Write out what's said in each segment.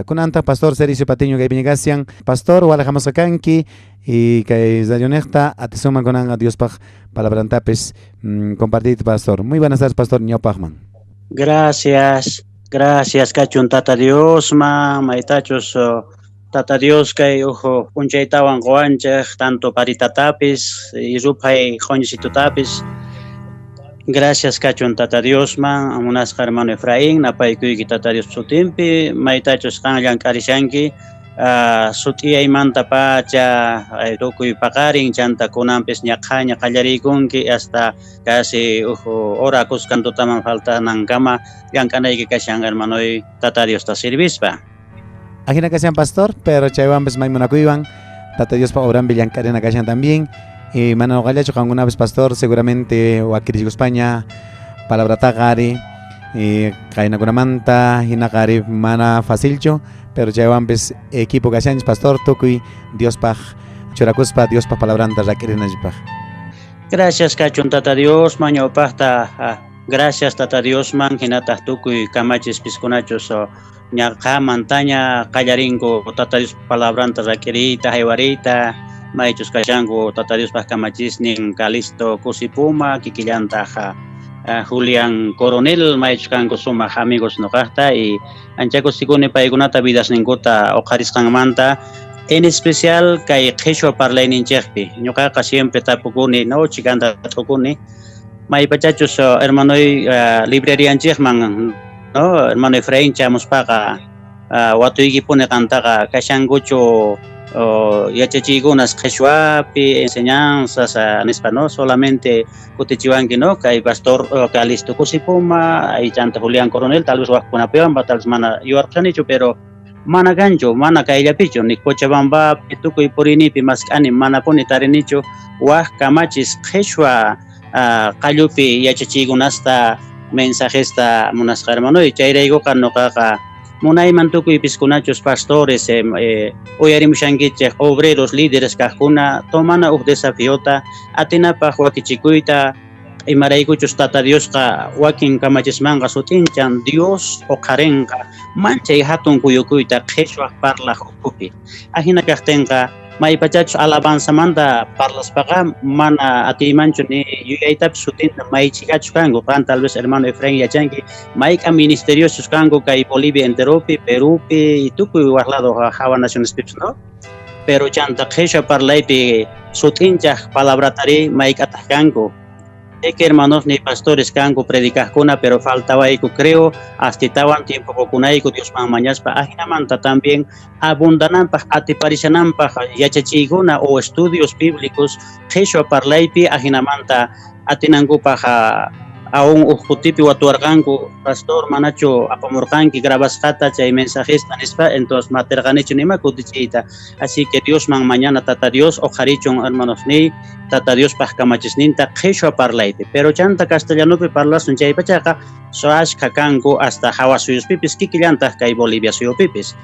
Diosmanta. Kunanta pastor Sergio Patiño kaypiña kashan. Pastor, walajamusqa kanki y kay radionejta atisunman kunanqa Diospaq palabrantapis compartiyta, pastor. Muy buenas tardes, pastor, ñawpaqman. Gracias, gracias kachun Tata Diosman, maytachus Tata Dios kay uj p'unchaytawan qowanchej, tanto paritatapis y ruphay q'oñisitutapis. Gracias kachun Tata Diosman, munasqa hermano Efraín, napaykuyki Tata Dios sutinpi, maytachus qan llank'arishanki, sut'iyaymanta pacha tukuy paqarin, chanta kunanpis ñaqhaña qallariykunki hasta casi uj hora kuskan tutaman faltanankama llank'anayki kashan, hermanoy, Tata Diosta sirvispa. Ajina kashan, pastor, pero chaywanpis may munakuywan Tata Diospa obranpi llank'arina kashan también. Y mana noqallachu, qankunapis, pastor, seguramente wakirichikuspaña palabrataqa ari y qaynakunamanta hinaqa ari mana facilchu, pero chaywanpis equipo kashanchis, pastor, tukuy Diospaq churakuspa Diospaq palabranta rak'irinanchikpaq. Gracias kachun Tata Diosman ñawpaqta, gracias Tata Diosman, hinataq tukuy kamachis piskunachus ñaqamantaña qallarinku Tata Dios palabranta rak'iriyta, haywariyta, maychus kashanku Tata Diospaq kamachisnin Calisto Kusipuma, kikillantaq Julián Coronel, maychus kanku sumaq amigos noqaqta y ancha kusikuni paykunata vidasninkuta uqharisqanmanta, en especial kay qhichwa parlayninchikpi. Ñuqaqa siempre tapukuni, no, chikanta t'ukuni, maypachachus hermanoy librerianchikman, no, hermano Efraín, chamuspaqa watuykipuni qantaqa, kashankuchu yachachiykunas qhichwapi, enseñanzas nispa, no, solamente kutichiwanki, no, kay pastor Calisto Kusipuma y chanta Julián Coronel, tal vez waqkunapiwan, tal vez mana yuwarqanichu, pero mana kanchu, mana kayllapichu, ni Cochabambapi, tukuy purinipi mask'ani, manapuni tarinichu waq kamachis qhichwa qallupi yachachiykunasta, mensajesta, munasqa hermanoy. Chayraykuqa nuqaqa munayman tukuy piskunachus pastores uyarimushankichik, obreros, líderes kaqkuna, tomana uj desafiota atinapaq wakichikuyta, imaraykuchus Tata Diosqa wakin kamachismanqa sut'inchan Dios uqharinqa manchay hatun kuyukuyta qhichwa parlaq ukhupi. Ajina kaqtinqa maypachachus alabanzamanta parlaspaqa mana atiymanchu ni yuyaytapis sutinta maychikachus kanku. Qan tal vez, hermano Efraín, yachanki mayk'a ministerioschus kanku kay Bolivia enteropi, Perupi y tukuy waq lado hawa nacionespipis, no, pero chanta qhichwa parlaypi sut'inchaq palabratari mayk'ataq kanku. Sé que hermanos ni pastores kanku predicajkuna, pero faltawayku, creo, astitawan tiempo qokunayku Diosman mañaspa, ajinamanta también abundananpaq, atiparishananpaq yachachiykuna o estudios bíblicos qhichwa parlaypi, ajinamanta atinankupaq. Aún uj kutipi watuwarqanku, "Pastor, manachu apamurqanki grabasqata chay mensajesta?" nispa. Entonces materqanichu nima kutichiyta. Así que Diosman mañana, Tata Dios uqharichun, hermanos niy, Tata Diospaq kamachisninta qhichwa parlaypi. Pero chanta castellanopi parlasun chaypachaqa ashkha kanku hasta hawa suyuspipis, kikillantaq kay Bolivia suyupipis.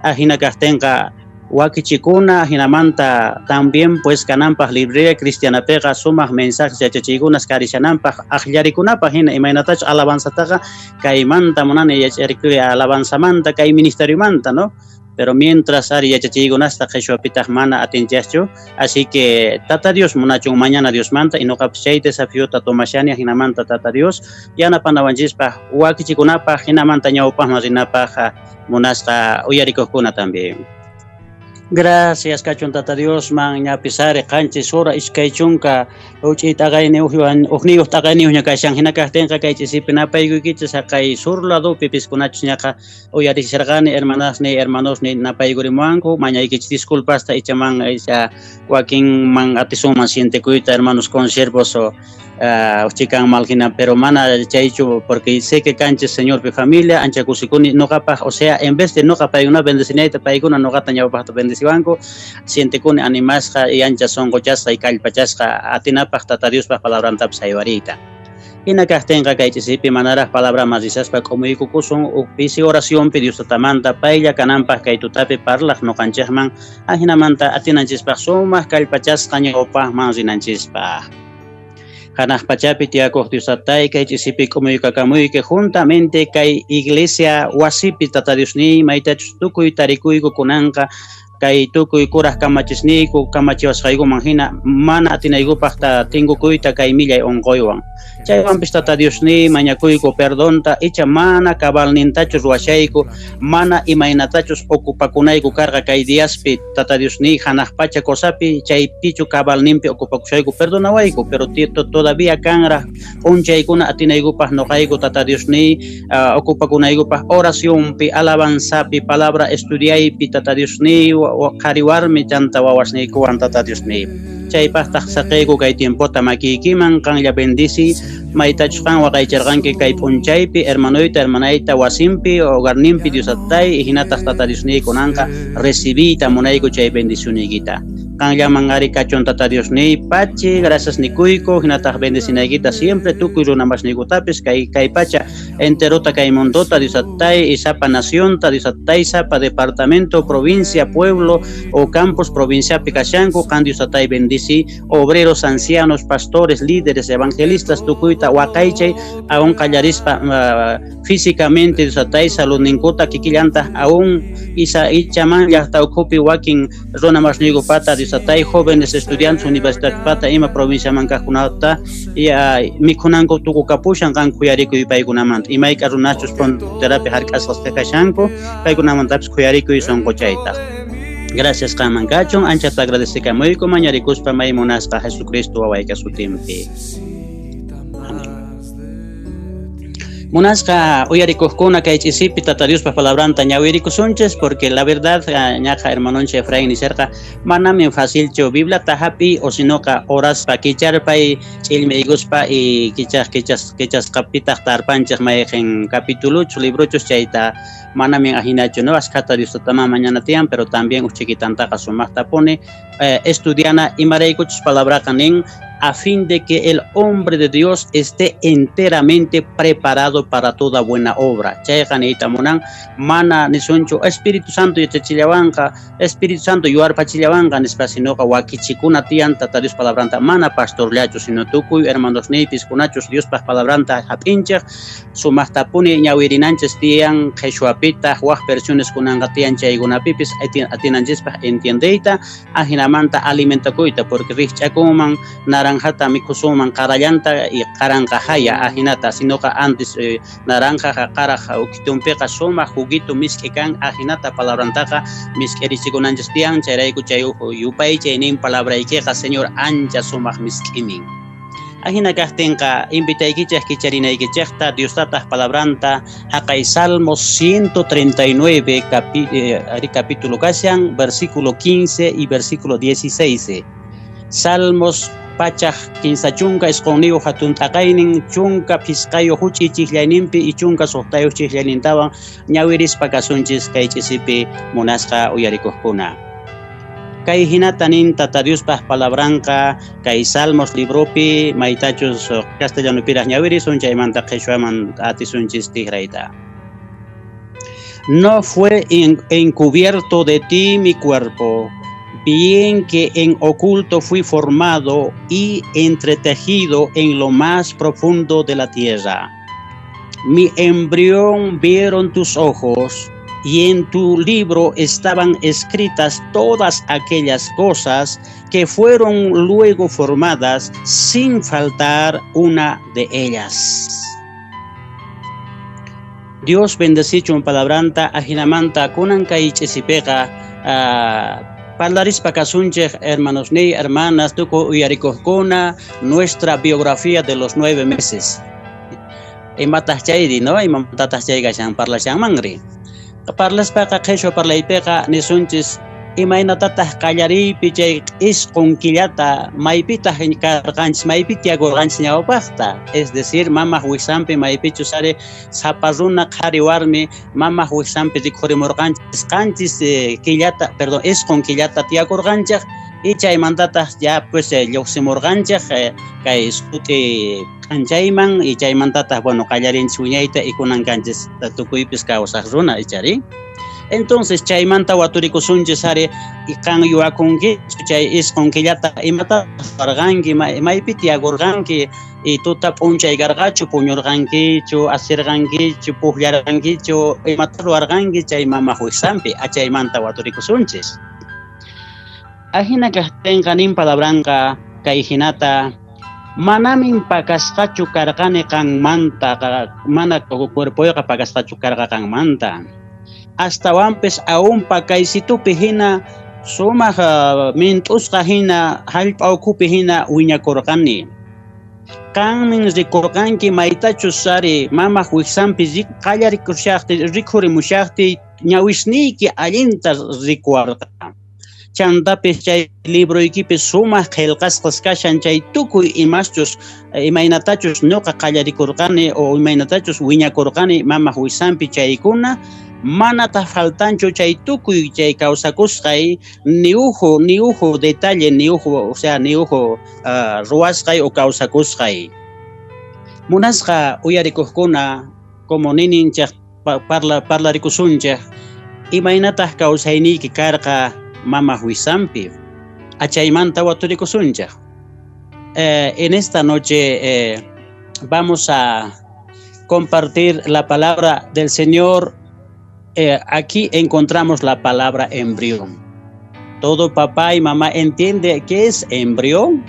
Ajina kaqtinqa wakichikuna, jinamanta también pues kananpaq librería cristianapiqa sumaq mensajes, yachachiykunas karishananpaq, aqllarikunapaq hina imaynatachus alabanzataqa kaymanta munani yacharikuy alabanzamanta kay ministeriomanta, no, pero mientras ari yachachiykunasta qhichwapitaq mana atinchikchu. Así que Tata Dios munachun mañana Diosmanta y nuqapis chay desafiota tomashani, jinamanta Tata Dios yanapanawanchispaq wakichikunapaq, jinamanta ñawpaqman rinapaq, munasqa uyarikuqkuna también. Gracias kachun Tata Diosman. Ñapis ari 7 hora 20 uch'iy t'aqayniyuqwan ujniyuq t'aqayniyuqña kashan. Hina kaqtinqa kay ch'isipi napaykuykichis haqay sur ladopi piskunachus ñaqa uyarisharqani, hermanasniy, hermanosniy napaykurimuwanku. Mañaykichis disculpasta, ichaman icha wakinman atisunman sientekuyta hermanos consiervos o chikan mal hina, pero mana chaychu, porque sé que kanchis Señorpi familia. Ancha kusikuni nuqapaq, o sea, en vez de nuqa paykuna bendecinayta, paykuna nuqata ñawpaqta bendeciwanku. Sientekuni animasqa y ancha sunquchasqa y kallpachasqa atinapaq Tata Diospaq palabrantapis haywariyta. Hina kaqtinqa kay ch'isipi manaraq palabraman risaspa k'umuykukusun uj pisi oracionpi Dios Tatamanta, paylla kananpaq kay tutapi parlaq nuqanchikman, ajinamanta atinanchispaq sumaq kallpachasqa ñawpaqman rinanchispaq. Hanaq pachapi tiyakuq Dios Tatay, kay ch'isipi k'umuykakamuyki juntamente kay iglesia wasipi Tata Diosniy maytachus tukuy tarikuyku kunanqa kay tukuy kuraq kamachisniyku kamachiwasqaykuman hina mana atinaykupaqta tinkukuyta kay millay unquywan. Chaywanpis Tata Diosniy mañakuyku perdonta icha mana cabalnintachu ruwashayku mana imaynatachus ocupakunayku karqa kay diaspi Tata Diosniy hanaq pacha cosapi chaypichu cabalninpi ocupakushayku perdonawayku, pero todavía kanraq p'unchaykuna atinaykupaq nuqayku Tata Diosniy ocupakunaykupaq oracionpi, alabanzapi, palabra estudiaypi Tata Diosniy qhari warmi chanta wawasniykuwan Tata Diosniy. Chaypaqtaq saqiyku kay tiempota makiykiman qanlla bendisi maytachus qan waqaycharqanki kay p'unchaypi hermanoyta hermanayta wasinpi hogarninpi Dios Tatay hinataq Tata Diosniy kunanqa recibiyta munayku chay bendicioniykita. Qanllaman ari kachun Tata Diosniy pachi gracias nikuyku hinataq bendicinaykita siempre tukuy runa masniykutapis kay pacha enterota kay mundota Dios Tatay y sapa nacionta Dios Tatay sapa departamento provincia pueblo o campos provinciapi kashanku qan Dios Tatay bendici obreros ancianos pastores líderes evangelistas tukuyta waqaychay aún qallarispa físicamente Dios Tatay saludninkuta kikillanta aún isa ichaman llaqta ukhupi wakin runa masniykupata Dios Tatay jóvenes estudiantes universidadpata ima provinciaman kaqkunata mikhunanku tukukapushan qan khuyarikuy paykunamanta imayka runachus fronterapi hark'asqas kashanku paykunamantapis khuyarikuy sunquchaytaq. Gracias qanman kachun anchata agradecikamuyku mañarikuspa may munasqa Jesucristo wawayka sutinpi. Amén. Munasqa uyarikuqkuna kay ch'isipi Tata Diospa palabranta ñawirikusunchis porque la verdad ñaqa hermanonchik Efraín nisharqa manami facilchu Bibliata hapi o sinoqa oraspa kicharpay ch'illmaykuspa y kichasqapitaq tarpanchik mayqin capituluchus librochus chayta manami ajinachu no askhata Dios tataman mañana tiyan pero también uchkitantaqa sumaqtapuni estudiana imaraykuchus palabraqa nin a fin de que el hombre de Dios esté enteramente preparado para toda buena obra. Chayqa niyta munan mana nisunchu Espíritu Santo yachachillawanqa, Espíritu Santo yuwarpachillawanqa nispa sinoqa wakichikuna tiyan Tata Dios palabranta mana pastorllachu sino tukuy hermanos niypis kunachus Diospaq palabranta hap'inchik sumaqtapuni ñawirinanchis tiyan qhichwapitaq waq versiones kunanqa tiyan chaykunapipis atinanchispaq entiendeyta ajinamanta alimentakuyta porque rikch'akunman naranjata mikhusunman qarallanta y qaranqa haya ajinata sinoqa antes naranja qaraj ukitunpiqa sumaq juguito misk'i kan ajinata palabrantaqa misk'irichikunanchis tiyan chayrayku chay yupaychay nin palabraykiqa Señor ancha sumaq misk'imin. Ajina kaqtinqa invitaykichik kicharinaykichikta Dios tataq palabranta haqay Salmo 139 capítulo kashan versículo 15 y versículo 16. Salmos pachaq kinsa chunka isqunniyuq hatun t'aqaynin chunka phisqayuq huch'iy chiqllayninpi y chunka suqtayuq chiqllaynintawan ñawirispa kasunchis kay ch'isipi munasqa uyarikuqkuna. Kay hinata nin Tata Diospaq palabranqa kay Salmos libropi maytachus castellanopiraq ñawirisun chaymanta qhichwaman atisunchis tikrayta. No fue encubierto de ti mi cuerpo, bien que en oculto fui formado y entretejido en lo más profundo de la tierra. Mi embrión vieron tus ojos, y en tu libro estaban escritas todas aquellas cosas que fueron luego formadas, sin faltar una de ellas. Dios bendecichun palabranta ajinamanta kunan kay ch'isipiqa parlarispa kasunchik hermanos ni hermanas tukuy uyarikuqkuna nuestra biografía de los 9 meses. Imataq chayri, no? Imamantataq chay kashan parlashanmanri. Parlaspaqa qhichwa parlaypiqa nisunchis imaynatataq qallariypi chay isqun killata maypitaq karqanchis maypi tiyakurqanchis ñawpaqta, es decir mamaq wiksanpi maypichus ari sapa runa qhari warmi mamaq wiksanpi rikhurimurqanchis qanchis killata, perdón, isqun killata tiyakurqanchik y chaymantataq ya pues lluqsimurqanchik kay sut'i k'anchayman y chaymantataq bueno qallarinchis wiñayta y kunan kanchis tukuypis kawsaq runa ichari. Entonces chaymanta waturikusunchis ari y qan yuwakunkichu chay isqun killata imatataq ruwarqanki maypi tiyakurqanki Y tuta p'unchay karqachu, puñurqankichu, asirqankichu, pukllarqankichu, imata ruwarqanki chay mamaq wiksanpi, achaymanta waturikusunchis. Ajina kaqtinqa nin palabranqa kay hinata manamin pakasqachu karqani qanmanta, mana cuerpoyqa pakasqachu karqa qanmanta. Astawanpis aún pakaysitupi hina sumaq mint'usqa hina hallp'a ukhupi hina wiñakurqani. Qanmin rikurqanki maytachus ari mamaq wiksanpi qallarikushaqti rikhurimushaqti ñawisniyki allinta rikuwarqa. Chantapis chay libroykipi sumaq qillqasqas kashan chay tukuy imaschus imaynatachus ñuqa qallarikurqani o imaynatachus wiñakurqani mamaq wiksanpi chaykuna manataq faltanchu chay tukuy chay kawsakusqay ni uhu detalle ni uhu, o sea, ni uhu ruwasqay o kawsakusqay. Munasqa uyarikuqkuna como nininchik parlarikusunchik imaynataq kawsayniyki karqa mamaq wiksanpi achaymanta waturikusunchik. En esta noche vamos a compartir la palabra del Señor. Aquí encontramos la palabra embrión. Todo papá y mamá entiende qué es embrión.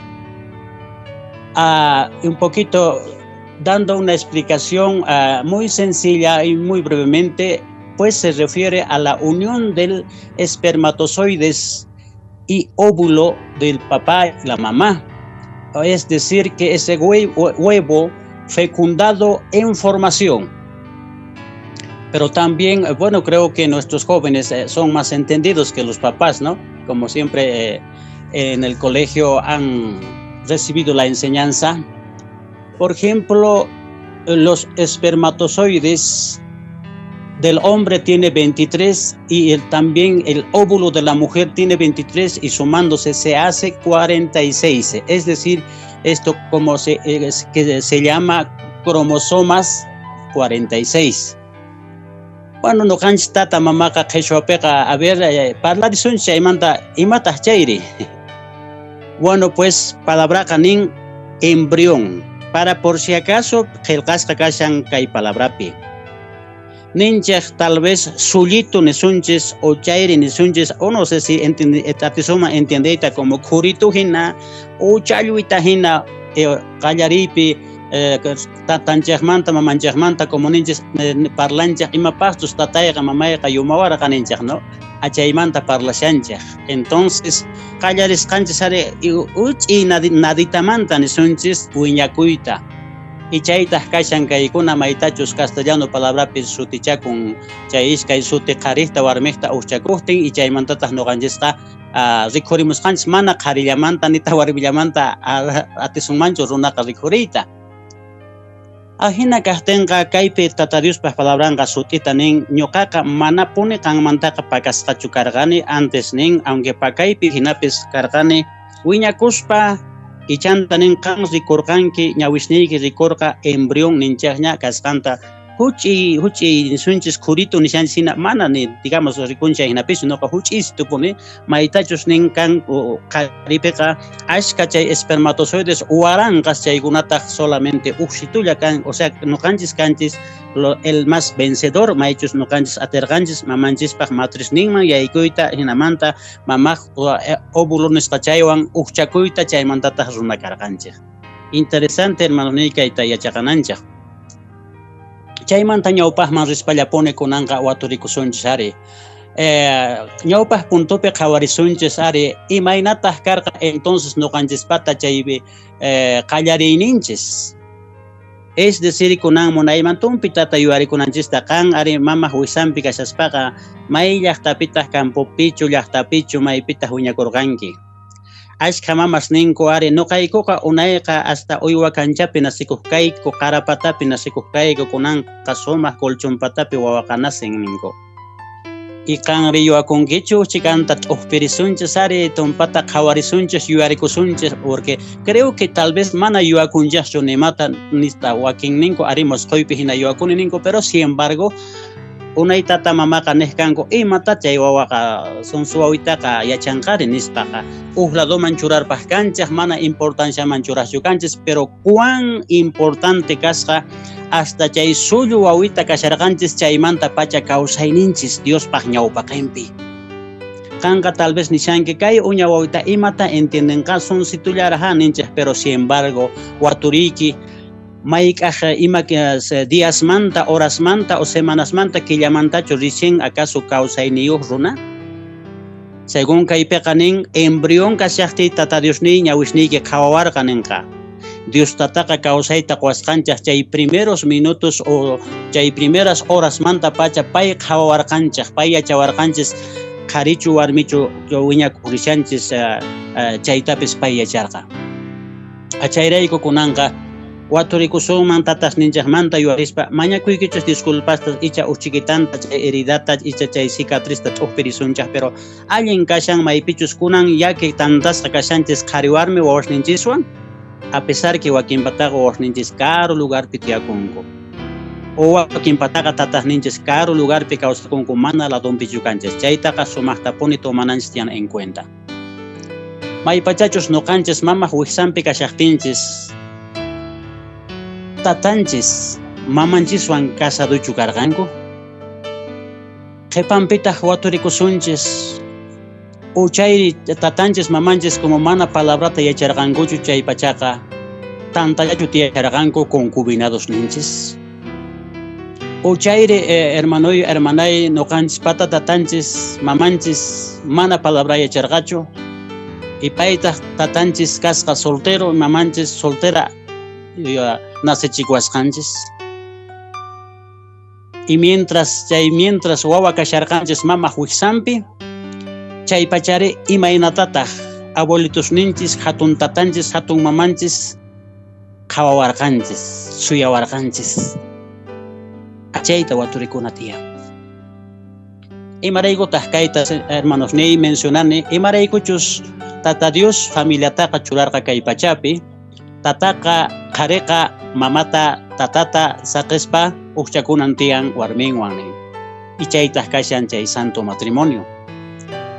Un poquito dando una explicación muy sencilla y muy brevemente, pues se refiere a la unión del espermatozoides y óvulo del papá y la mamá. Es decir, que ese huevo fecundado en formación. Pero también, bueno, creo que nuestros jóvenes son más entendidos que los papás, ¿no? Como siempre en el colegio han recibido la enseñanza. Por ejemplo, los espermatozoides del hombre tiene 23 y también el óvulo de la mujer tiene 23 y sumándose se hace 46. Es decir, esto como que se llama cromosomas 46. Bueno, ñuqanchis tata mamaqa qhichwapiqa, a ver, parlarisunchis chaymanta imataq chayri. Bueno, pues palabraqa nin embrión. Para por si acaso qillqasqa kashan kay palabrapi. Ninchik tal vez sullito nisunchis o chayri nisunchis o no sé si atisuma entiendeyta como khuritu hina o challwita hina qallariypi tatanchikmanta mamanchikmanta como ninchis parlanchik imapaqchus tatayqa mamayqa yumawarqa ninchik, ¿no? Achaymanta parlashanchik. Entonces qallarisqanchis ari uch'i naditamanta nisunchis wiñakuyta. Y chaytaq kashan kaykuna maytachus castellano palabrapi sutichakun chay iskay suti qharikta warmikta uqchakuqtin y chaymantataq ñuqanchisqa rikhurimusqanchis mana qharillamanta nitaq warmillamanta atisunmanchu runaqa rikhuriyta. Ajina kaqtinqa kaypi Tata Diospaq palabranqa sut'ita nin ñuqaqa manapuni qanmantaqa pakasqachu karqani antes nin aunque pakaypi hinapis karqani wiñakuspa ichanta nin qan rikurqanki ñawisniyki rikurqa embrión ninchaqña kasqanta huch'i huch'i nisunchis khuritu nishanchis hina mana ni digamos rikunchik hinapis ñuqa huch'is tupuni maytachus nin kan qharipiqa ashka chay espermatozoides waranqas chaykunataq solamente uqshitulla kan, o sea ñuqanchis kanchis el más vencedor maychus ñuqanchis atirqanchis mamanchispaq matrizninman yaykuyta hinamanta mamaq óvulo nisqa chaywan uqchakuyta chaymantataq runa karqanchik. Interesante hermano kayta yachaqananchik. Chaymanta ñawpaqman rispallapuni kunanqa waturikusunchis ari. Ñawpaq puntopi qhawarisunchis ari imaynataq karqa entonces ñuqanchispata chaypi qallariyninchis. Es decir, kunan munayman tumpi tata yuyarikunanchista qan ari mamaq wiksanpi kashaspaqa may llaqtapitaq campopichu llaqtapichu maypitaq wiñakurqanki. Ashka mamas ninku ari ñuqaykuqa unayqa hasta uywa kanchapi nasikuq kayku qarapatapi nasikuq kayku kunanqa sumaq colchonpatapi wawaqa nacen ninku. Y qanri yuyakunkichu chikanta t'uqpirisunchis ari tumpata qhawarisunchis yuyarikusunchis porque creo que tal vez mana yuyakunchaschu nimata nista wakin ninku ari mosqoypi hina yuyakuni ninku pero sin embargo Unay tata mamaqa niq kanku imata chay wawaqa sonso wawitaqa yachanqari nispaqa uj ladoman churarpaq kanchaq mana importanciaman churaqchu kanchis, pero cuán importante kasqa hasta chay sullu wawita kasharqanchis chaymanta pacha kawsayninchis Diospaq ñawpaqinpi. Qanqa tal vez nishanki kay uña wawita imata entiendenqa sonsitullaraj ninchik, pero sin embargo waturiyki mayk'aj ima diasmanta, horasmanta o semanasmanta killamantachu recién acaso kawsayniyuq runa? Según kaypiqa nin embrión kashaqtiy Tata Diosniy ñawisniyki qhawawarqa ninqa. Dios tataqa kawsayta quwasqanchaq chay primeros minutos o chay primeras horasmanta pacha pay qhawawarqanchaq, pay yachawarqanchis qharichu warmichu wiñakurishanchis chaytapis pay yacharqa. Achayrayku kunanqa waturikusunman tatasninchaqmanta yuyarispa mañakuykichus disculpasta icha uchikitanta chay heridata icha chay cicatrista t'uqpirisunchaq, pero allin kashan maypichus kunan yaki tantasqa kashanchis qhari warmi wawasninchiswan, a pesar que wakinpataqa wawasninchis karu lugarpi tiyakunku o wakinpataqa tatasninchis karu lugarpi kawsakunku mana ladonpichu kanchis, chaytaqa sumaqtapuni tomananchis tiyan en cuenta. Maypachachus nuqanchis mamaq wiksanpi kashaqtinchis tatanchis mamanchiswan casaduchu karqanku? Qhipanpitaq waturikusunchis o chayri tatanchis mamanchis como mana palabrata yacharqankuchu chay pachaqa tantallachu tiyacharqanku concubinados ninchis? O chayri hermanoy hermanay nuqanchis pata tatanchis mamanchis mana palabra yacharqachu y paytaq tatanchis kasqa soltero mamanchis soltera nacechikuwasqanchis. Y mientras chay mientras wawa kasharqanchis mamaq wiksanpi chay pachari imaynatataq abuelitosninchis hatun tatanchis hatun mamanchis qhawawarqanchis suyawarqanchis achayta waturikuna tiyan. Imaraykutaq kayta hermanos niy mencionani imaraykuchus Tata Dios familiataqa churarqa kay pachapi tataqa qhariqa mamata tatata saqispa uqchakunan tiyan warminwan nin. Y chaytaq kashan chay santo matrimonio.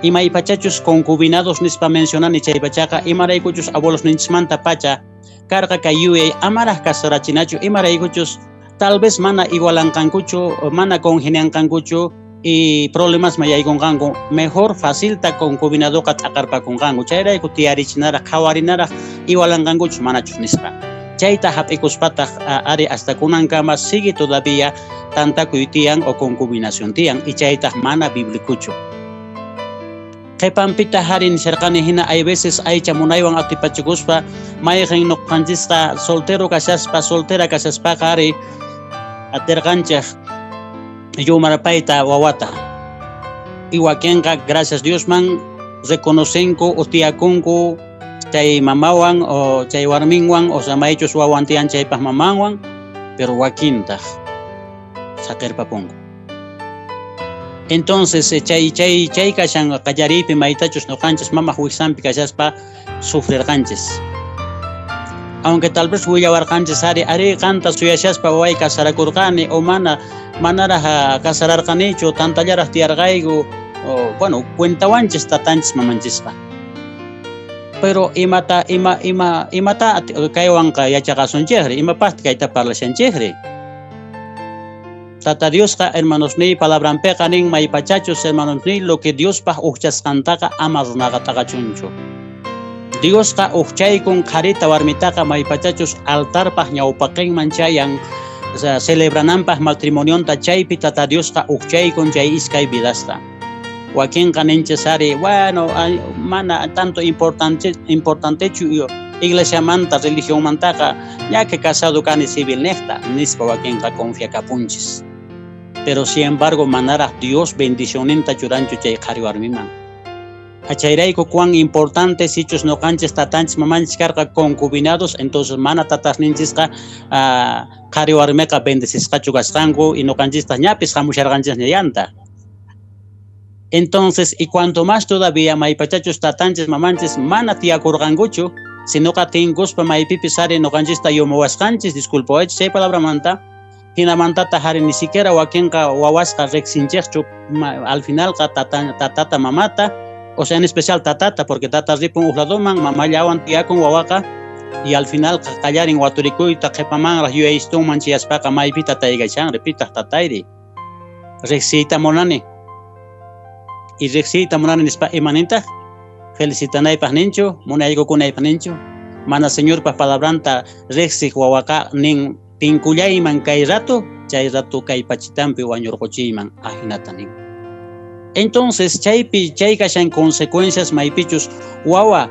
Imaypachachus concubinados nispa mencionani chay pachaqa imaraykuchus abuelos ninchismanta pacha karqa kay yuyay amaraq casarachinachu imaraykuchus tal vez mana igualanqankuchu mana congenianqankuchu y problemas yaykunqanku mejor facilta concubinadoqa t'aqarpakunqanku chayrayku tiyarichinaraq qhawarinaraq igualanqankuchus manachus nispa. Chayta hap'ikuspataq ari hasta kunankama sigue todavía tantakuy tiyan o concubinación tiyan y chaytaq mana biblicuchu. Qhipanpita hari nisharqani hina hay veces aycha munaywan atipachikuspa mayqin nuqanchisqa soltero kashaspa soltera kashaspaqa ari atirqanchik yumarpayta wawata. Y wakinqa gracias Diosman reconocenku o tiyakunku chay mamawan o chay warminwan o sea maychus wawan tiyan chaypaq mamanwan, pero wakintaq saqirpapunku. Entonces chay chay chay kashan qallariypi maytachus nuqanchis mamaq wiksanpi kashaspa sufrirqanchis. Aunque tal vez willawarqanchis ari ari qanta suyashaspa waway casarakurqani o mana manaraj casararqanichu tantallaraj tiyarqayku o bueno cuentawanchis tatanchis mamanchisqa. Pero imata ima ima imata kaywanqa yachaqasunchikri imapaqta kayta parlashanchikri. Tata Diosqa hermanos niy palabranpiqa nin maypachachus hermanos niy lo que Diospaq uqchasqantaqa ama runaqa t'aqachunchu. Diosqa uqchaykun qharita warmitaqa maypachachus altarpaq ñawpaqinman chayan celebrananpaq matrimonionta chaypi Tata Diosqa uqchaykun chay iskay vidasta. Wakinqa ninchis ari bueno mana tanto importante importantechu iglesiamanta religionmantaqa ya que casado kani civil niqta nispa wakinqa confiakapunchis. Pero sin embargo manaraq Dios bendicionninta churanchu chay qhari warmiman. Achayrayku cuán importante sichus nuqanchis tatanchis mamanchis karqa concubinados entonces mana tatasninchisqa qhari warmiqa bendecisqachu kasqanku y nuqanchistaq ñapis hamusharqanchis ñayanta. Entonces, y cuanto más todavía maypachachus tatanchis mamanchis mana tiyakurqankuchu, sinoqa tinkuspa maypipis ari nuqanchista yumuwasqanchis, disculpawaychis chay palabramanta, Hinamantataq ari ni siquiera wakinqa wawasqa riqsinchikchu al finalqa tatata mamata, o sea, en especial tatata, porque tata ripun uj ladoman, mamallawan tiyakun wawaqa, y al final qallarin waturikuyta qhipamanraq yuyaystunman chayaspaqa maypi tatay kashanri, pitaq tatayri, riqsiyta munani. Y riqsiyta munani nispa imanintaq felicitanaypaq ninchu, munaykukunaypaq ninchu, mana Señorpa palabranta riqsiq wawaqa nin tinkullayman kay rato, chay rato kay pachitampi wañurquchiyman ajinata nin. Entonces chaypi chay kashan consecuencias maypichus wawa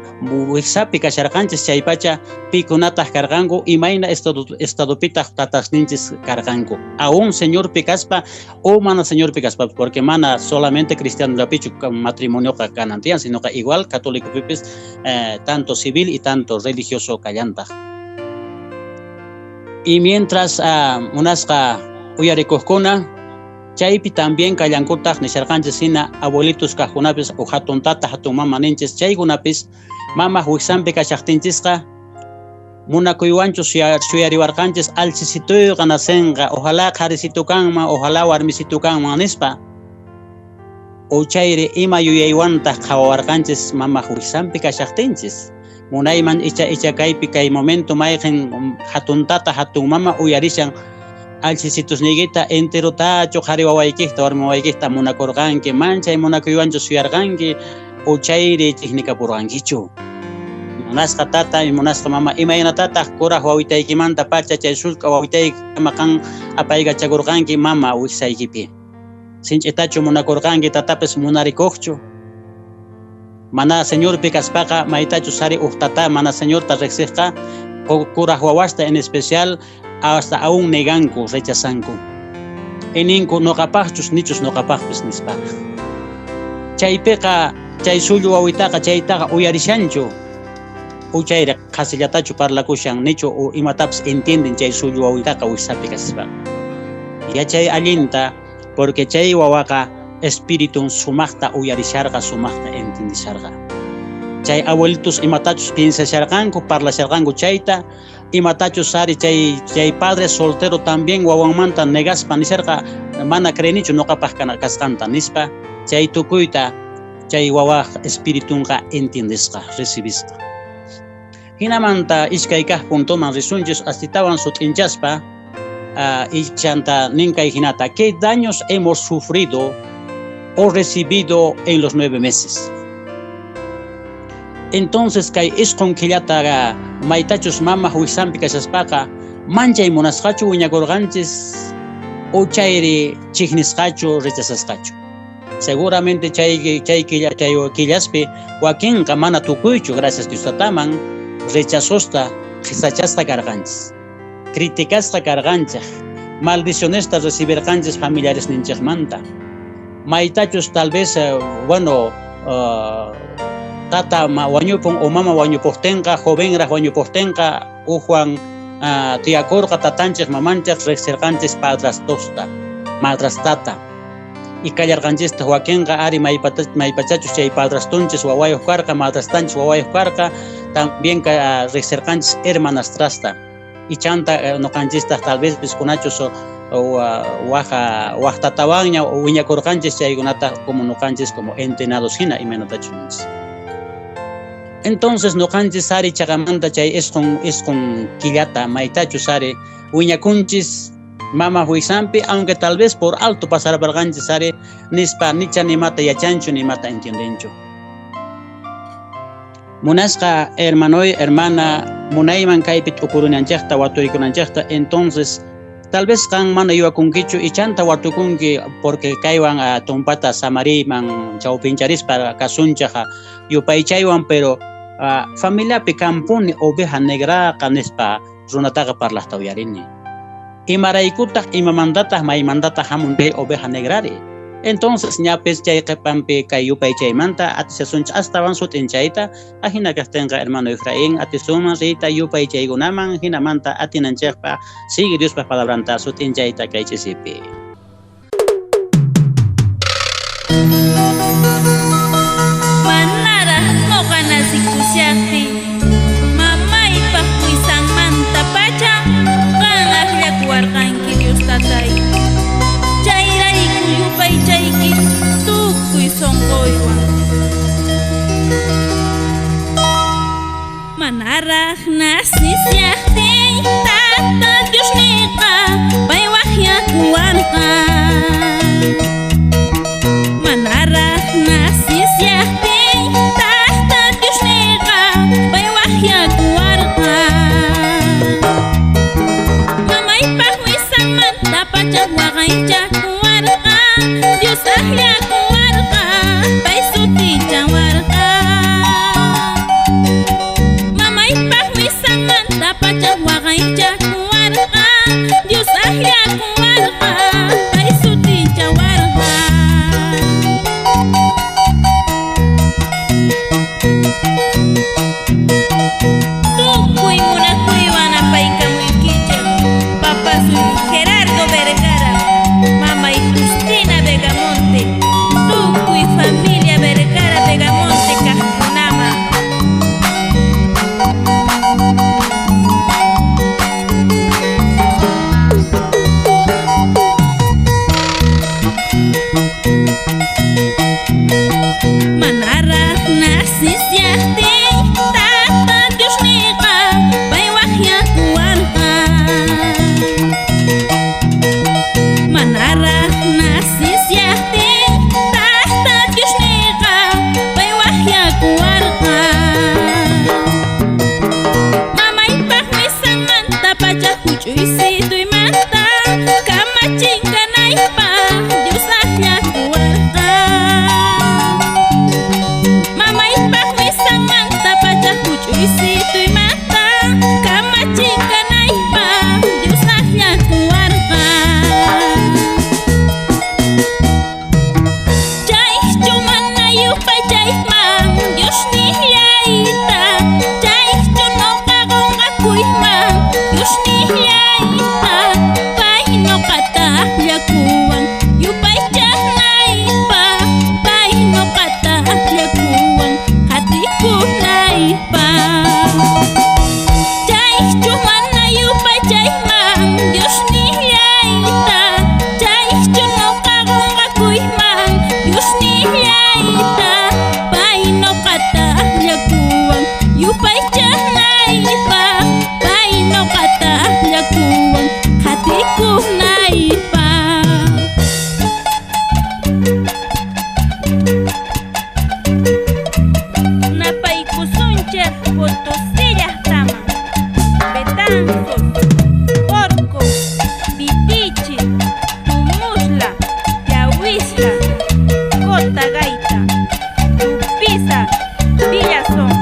wiksapi kasharqanchis chaypacha pikunataq karqanku imayna estadopitaq tatasninchis karqanku. Aún Señorpi kaspa o mana Señorpi kaspa, porque mana solamente cristianollapichu matrimonioqa kanan tiyan, sino que igual católicopipis tanto civil y tanto religioso kallantaq. Y mientras munasqa uyarikuqkuna chaypi también kallankutaq nisharqanchis hina abuelitos kaqkunapis o hatun tata hatun mama ninchis chaykunapis mamaq wiksanpi kashaqtinchisqa munakuywanchu suyariwarqanchis alchisituyqa nacenqa ojalá qharisitu kanman ojalá warmisitu kanman nispa o chayri ima yuyaywantaq qhawawarqanchis mamaq wiksanpi kashaqtinchis munayman icha kaypi kay momento mayqin hatun tata hatun mama uyarishan alchisitusniykita enterotachu qhari wawaykikta warmi wawaykikta munakurqanki manchay munakuywanchu suyarqanki o chayri chiqnikapurqankichu. Munasqa tata y munasqa mama imaynatataq kuraq wawitaykimanta pacha chay sullk'a wawitaykama qan apaykachakurqanki mama wiksaykipi. Sinch'itachu munakurqanki tatapis munarikuqchu. Mana Señorpi kaspaqa maytachu sari uj tata mana Señorta riqsiqqa kuraq wawasta en especial hasta aún neganku, rechazanku. Eninku noqapaqchus nichus noqapaqpis nispaqa. Chaypiqa chay sullu wawitaqa chaytaqa uyarishanchu. O chayri qhasillatachu parlakushan nichu o imatapis entienden chay sullu wawitaqa wiksapi kaspa. Yachay allinta porque chay wawaqa espiritun sumaqta uyarisharqa sumaqta entendisharqa. Chay abuelitos imatachus piensasharqanku parlasharqanku chayta imatachus ari chay padre soltero también wawanmanta negaspa nisharqa mana creenichu noqapaq kasqanta nispa chay tukuyta chay wawaq espiritunqa entiendisqa recibisqa. Hinamanta iskay kaq puntoman risunchis astitawan sut'inchaspa ichanta ninkay hinata ¿qué daños hemos sufrido o recibido en los 9 meses? Entonces kay isqun killataqa maytachus mamaq wiksanpi kashaspaqa manchay munasqachu wiñakurqanchis o chayri chiqnisqachu rechazasqachu. Seguramente chay killaspi wakinqa mana tukuychu gracias Dios tataman rechazosta qhisachasqa karqanchis, criticasqa karqanchik, maldicionesta recibirqanchis familiares ninchikmanta. Maytachus tal vez bueno tata wañupun o mama wañupuqtinqa jovenraq wañupuqtinqa ujwan tiyakurqa tatanchik mamanchik riqsirqanchis padrastosta madrastata y kallarqanchistaq wakinqa ari maypachachus chay padrastunchis wawayuq karqa madrastanchis wawayuq karqa también riqsirqanchis hermanastrasta y chanta nuqanchistaq tal vez piskunachus waj tatawanña wiñakurqanchis chaykunata como nuqanchis como entrenados hina imaynatachus ninchis. Entonces nuqanchis ari chaqamanta chay isqun killata maytachus ari wiñakunchis mama wiksanpi aunque tal vez por alto pasarparqanchis ari nispa nicha nimata yachanchu nimata entiendenchu. Munasqa hermanoy hermana munayman kaypi t'ukurunanchikta waturikunanchikta entonces tal vez qan mana yuwakunkichu ichanta watukunki porque kaywan tumpata samariyman chawpincharispa kasunchik yupaychaywan pero familiapi kampuni oveja negraqa nispa runataqa parlaqta uyarini. Imaraykutaq imamantataq maymantataq hamun chay oveja negrari. Entonces ñapis chay qhipanpi kay yupaychaymanta atisasunchik astawan sut'inchayta ajina kaqtinqa hermano Efraín atisunman riyta yupaychaykunaman hinamanta atinanchikpaq sigue Diospa palabranta sut'inchayta kay ch'isipi. Manaraq nuqa nasikushaqtiy mamaypaq wiksanmanta pacha qan akllakuwarqanki Dios Tata. munakuywan. Manaraq nasisllaqtin Tata Diosniqa pay waqyakuwarqa. Manaraq nasisllaqtin Tata Diosniqa pay waqyakuwarqa. Mamaypaq wisanmanta pacha waqaychakuwarqa, Dios akllakuwarqa, pay sutichawarqa. Mamaypaq wisanmanta pacha waqaychakuwarqa, Dios akllakuwarqa, pay sutichawarqa. Tukuy munakuywan apaykamuykichik papasuy Gerardo Vergara, mamay Justina Vegamonte, tukuy familia Vergara Vegamonte kaqkunaman. Manaraq nasisllaqtin Tata Diosniqa pay waqyakuwarqa. Manaraq nasisllaqtin Tata Diosniqa pay waqyakuwarqa. Mamaypaq wisanmanta pacha huch'uysituymanta kamachinkanaypaq Dios akllakuwarqa. Mamaypaq wisanmanta pacha huch'uysituymanta kamachinkanaypaq Dios akllakuwarqa. Chaychu mana yupaychayman Diosnillayta, chaychu nuqa qunqakuyman Diosnillayta, pay nuqata akllakuwan yupaychanaypaq, pay nuqata akllakuwan qatikunaypaq. Chaychu mana yupaychayman Diosnillayta, chaychu nuqa qunqakuyman Diosnillayta, pay nuqata akllakuwan yupaychanaypaq, pay nuqata akllakuwan qatikunaypaq. Napaykusunchik Potosí llaqtaman, Betanzos, Porco, Vitichi, Tumusla, Yahuisla, Cotagaita, Tupiza, Villazón.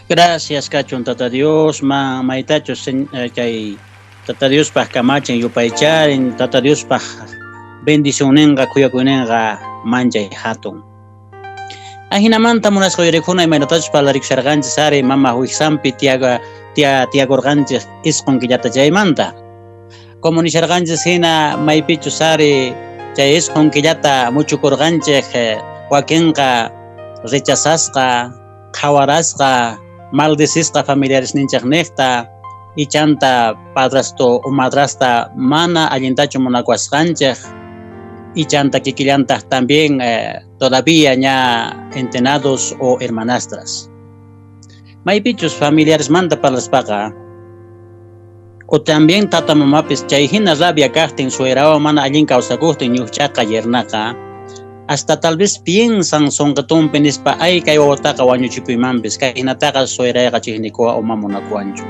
Gracias kachun Tata Dios, ma maytachu chay Tata Diospaq kamachin yupaycharin, Tata Diospaq bendicionninqa khuyakuyninqa manchay hatun. Ajinamanta munasqa uyarikuna imaynatachus parlarikusharqanchis ari mama wiksanpi tiyakurqanchis isqun killata chaymanta. Como nisharqanchis hina maypichus ari chay isqun killata muchukurqanchik wakinqa rechazasqa, qhawarasqa, maldecisqa familiares ninchik niqta, ichanta padrastro o madrastra mana allintachu munakuwasqanchik, ichanta kikillantaq también todavía ña entenados o hermanastras. Maypichus familiares manta parlaspaqa, o también tata mamapis chay hina rabia kaqtin suerawan mana allin kawsakuqtin ñuqchaqa yernaqa, Hasta tal vez piensan sunqitunpi nispa, ay kay wawataqa wañuchipuymanpis, kay hinataqa suerayqa chiqnikuwa o mamunakuwanchu.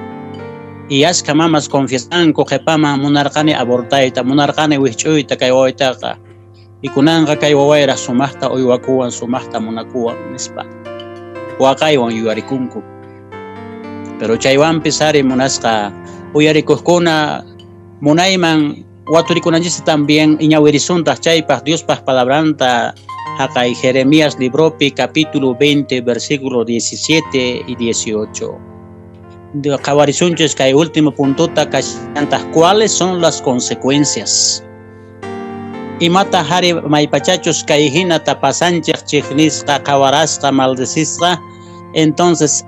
Y askha mamas confiesanku qhipaman munarqani abortayta, munarqani wikch'uyta kay wawaytaqa. Y kunanqa kay wawayraq sumaqta uywakuwan, sumaqta munakuwan nispa. Waqaywan yuyarikunku. Pero chaywanpis ari munasqa uyarikuqkuna munayman waturikunanchista también iñawirisuntaq chaypaq Diospaq palabranta haqay Jeremías libropi capítulo 20 versículo 17 y 18. Qhawarisunchis kay último puntota kashantaq cuáles son las consecuencias. Imata hari maypachachus kay hinata pasanchik chiqnisqa qhawarasqa maldecisqa, entonces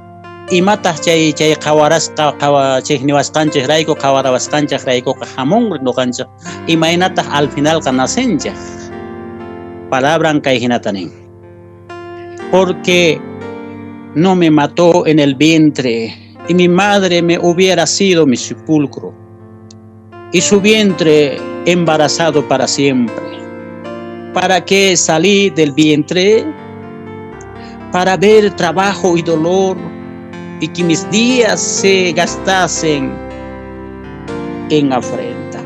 imataq chay chay qhawarasqa chiqniwasqanchik rayku qhawarawasqanchik raykuqa hamun nuqanchik imaynataq al finalqa nacenchik. Palabran kay hinata nin: porque no me mató en el vientre y mi madre me hubiera sido mi sepulcro y su vientre embarazado para siempre. ¿Para qué salí del vientre? Para ver trabajo y dolor y que mis días se gastasen en afrenta.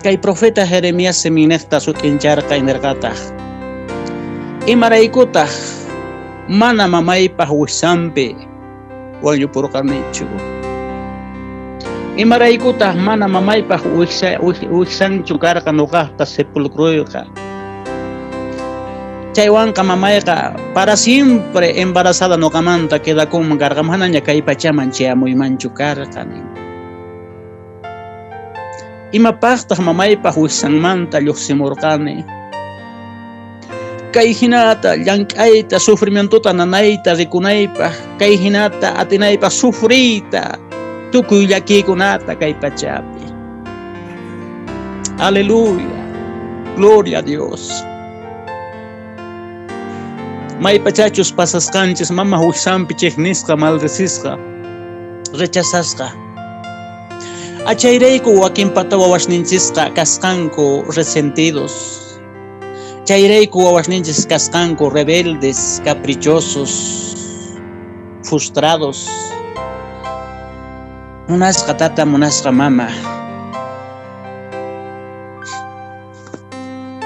Kay profeta Jeremías seminesta sut'incharqa nirqataq: imaraykutaq mana mamaypaq wiksanpi wañupurqanichu? Imaraykutaq mana mamaypaq wiksanchu karqa nuqaqta sepulcroyqa? Chaywanqa mamayqa para siempre embarazada nuqamanta quedakunman karqa, manaña kay pachaman chayamuymanchu karqa nin. Imapaqtaq mamaypaq wiksanmanta lluqsimurqani? Kay hinata llank'ayta, sufrimientota nanayta rikunaypaq, kay hinata atinaypaq sufriyta, tukuy llakiykunata kay pachapi. Aleluya, gloria a Dios. Maypachachus pasasqanchis mama wiksanpi chiqnisqa, maldecisqa, rechazasqa. Achayrayku wakinpata wawasninchisqa kasqanku resentidos. Chayrayku wawasninchis kasqanku rebeldes, caprichosos, frustrados. Munasqa tata, munasqa mama.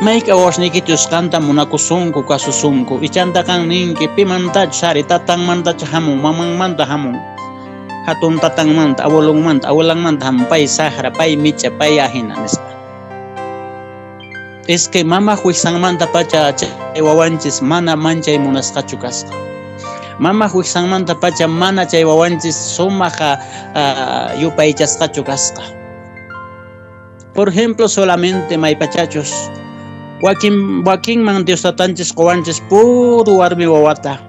Mayka wawasniykichus qanta munakusunku, kasusunku. Ichantaqa ninki pimantachus ari tatanmantachu hamun, mamanmanta hamun, hatun tatanmanta, abuelonmanta, abuelanmanta hamun, pay saqra, pay micha, pay ajina nispa. Es que mama wiksanmanta pacha chay wawanchis mana manchay munasqachu kasqa. Mama wiksanmanta pacha mana chay wawanchis sumaq yupaychasqachu kasqa. Por ejemplo, solamente maypachachus wakin wakinman Dios tatanchis quwanchis puro warmi wawata.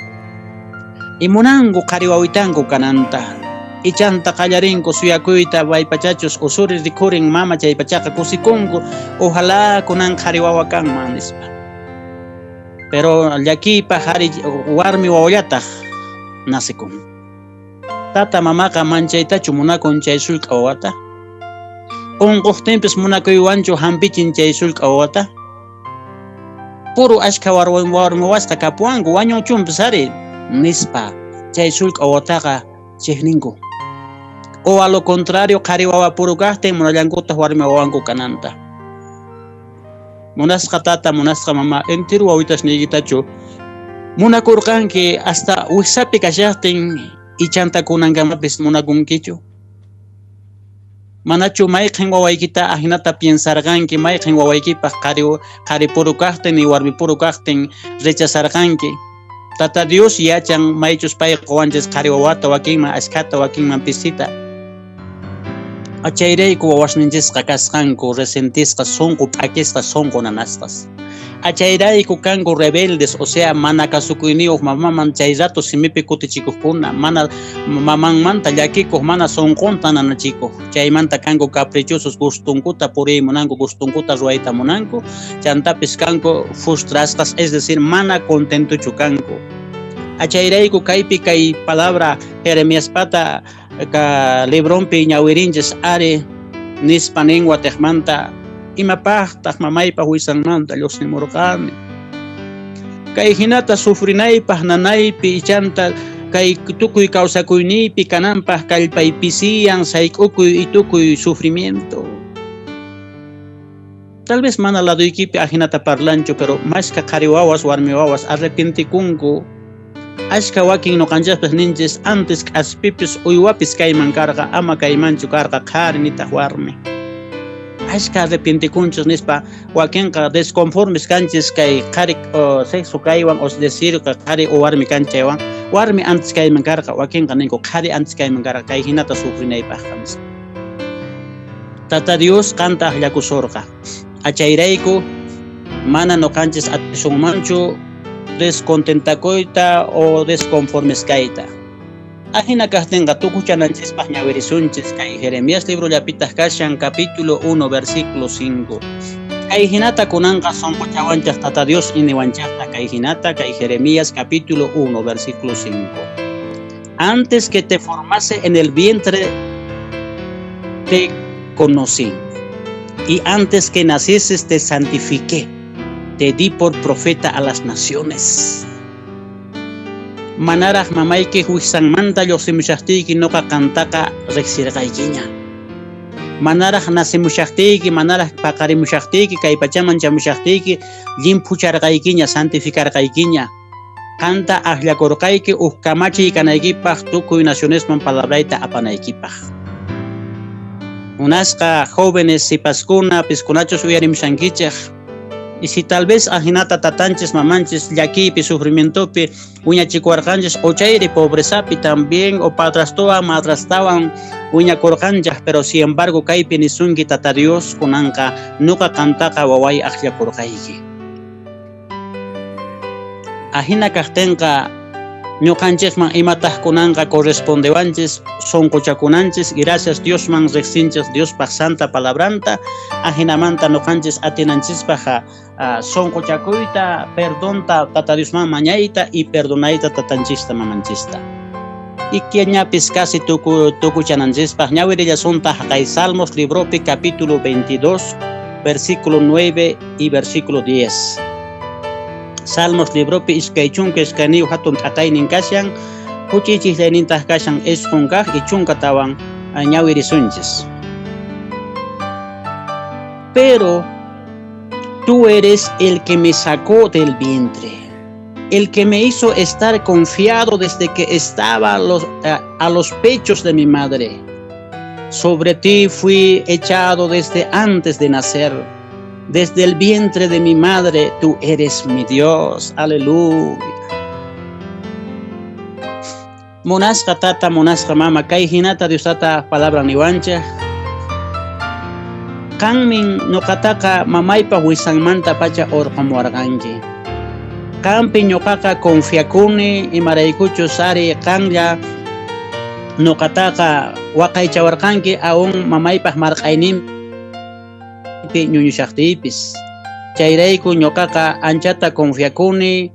Y munanku qhari wawitanku kananta. Ichanta qallarinku suyakuyta maypachachus usuri rikhurin mama chay pachaqa kusikunku, ojalá kunan qhari wawa kanman nispa. Pero llakiypaq qhari warmi wawallataq nacekun. Tata mamaqa manchaytachu munakun chay sullk'a wawata? Unquqtinpis munakuywanchu hampichin chay sullk'a wawata? Puro ashkha warmi wawasqa kapuwanku wañuchunpis ari nispa chay sullk'a wawataqa chiqninku. O a lo contrario, qhari wawa puro kaqtin munallankutaq warmi wawanku kananta. Munasqa tata, munasqa mama, entero wawitasniykitachu munakurqanki hasta wiksapi kashaqtin ichanta kunankamapis munakunkichu? Manachu mayqin wawaykita ahinata piensarqanki, mayqin wawaykipaq qhari qhari puro kaqtin ni warmi puro kaqtin rechazarqanki? Tata Dios yachan maychus pay quwanchis qhari wawata wakinman ashkhata wakinman pisita. Achayrayku wawasninchisqa kasqanku resentisqa, sunqu p'akisqa, sunqu nanasqas. Achayrayku kanku rebeldes, o sea, mana kasukuyniyuq mamaman chay rato simipi kutichikuqkuna, mana mamanmanta llakikuq, mana sunqunta nanachikuq. Chaymanta kanku caprichosos, gustunkuta puriy munanku, gustunkuta ruwayta munanku, chantapis kanku frustrasqas, es decir, mana contentochu kanku. Achayrayku kaypi kay palabra Jeremiaspata ka libronpi ñawirinchis ari nispa nin watiqmanta Imapaqtaq mamaypaq wisanmanta lluqsimurqani. Kay hinata sufrinaypaq nanaypi ichanta kay tukuy kawsakuyniypi kananpaq kallpay pisiyan sayk'ukuy y tukuy sufrimiento. Tal vez mana laduykipi ajinata parlanchu, pero mashka qhari wawas warmi wawas arrepentikunku. Ashka wakin ñuqanchikpis ninchis antes k'aspipis uywapis kayman karqa ama kaymanchu karqa qhari nitaq warmi. Ashka arrepentikunchis nispa wakinqa desconformes kanchis kay qhari sexo kaywan o decir qhari o warmi kanchaywan warmi antes kayman karqa wakinqa ninku qhari antes kayman karqa kay hinata sufrinaypaqqa nispa. Tata Dios qanta akllakusurqa. Achayrayku mana ñuqanchis atisunmanchu descontentakuyta o desconformes kayta. Ajina kaqtinqa tukuchananchispaq ñawirisunchis kay Jeremías librollapitaq kashan capítulo 1 versículo 5. Kay hinata kunanqa sunquchawanchik Tata Dios iniwanchikta kay hinata kay Jeremías capítulo 1 versículo 5. Antes que te formase en el vientre te conocí, y antes que nacieses te santifiqué, te di por profeta a las naciones. Manaraq mamayki wiksanmanta lluqsimushaqtiyki nuqa qantaqa riqsirqaykiña. Manaraq nacimushaqtiyki, manaraq paqarimushaqtiyki, kay pachaman chamushaqtiyki, llimphucharqaykiña, santificarqaykiña. Qanta akllakurqayki uj kamachiy kanaykipaq tukuy nacionesman palabrayta apanaykipaq. Munasqa jóvenes sipaskuna piskunachus uyarimushankichik. Y si tal vez ajinata tatanchis mamanchis llakiypi sufrimientopi wiñachikuwarqanchis o chayri pobrezapi también o padrastawan madrastawan wiñakurqanchik, pero sin embargo kaypi nisunki Tata Dios kunanqa nuqa qantaqa waway akllakurqayki. Ajina kaqtinqa ñuqanchikman imataq kunanqa correspondewanchis sunquchakunanchis, gracias Diosman riqsinchik Diospaq santa palabranta, ajinamanta ñuqanchis atinanchispaq sunquchakuyta, perdonta Tata Diosman mañayta y perdonayta tatanchista mamanchista. Y que ñapis casi tukuchananchispaq ñawirillasunta kay Salmos libropi capítulo 22 versículo 9 y versículo 10. Salmos libropi iskay chunka iskayniyuq hatun t'aqaynin kashan, huch'ichiqllaynintaq kashan isqun kaq y chunka tawan ñawirisunchis. Pero tú eres el que me sacó del vientre, el que me hizo estar confiado desde que estaba a los pechos de mi madre. Sobre ti fui echado desde antes de nacer. Desde el vientre de mi madre, tú eres mi Dios. Aleluya. Munasqa tata, munasqa mama, kay hinata Dios tata palabra niwanchik. Qanmin ñuqataqa mamaypa wisanmanta pacha urqamuwarqanki. Qampi ñuqaqa confiakuni imaraykuchus ari qanlla ñuqataqa waqaychawarqanki aún mamaypaq marq'ayninpi ñuñushaqtiypis. Chayrayku ñuqaqa anchata confiakuni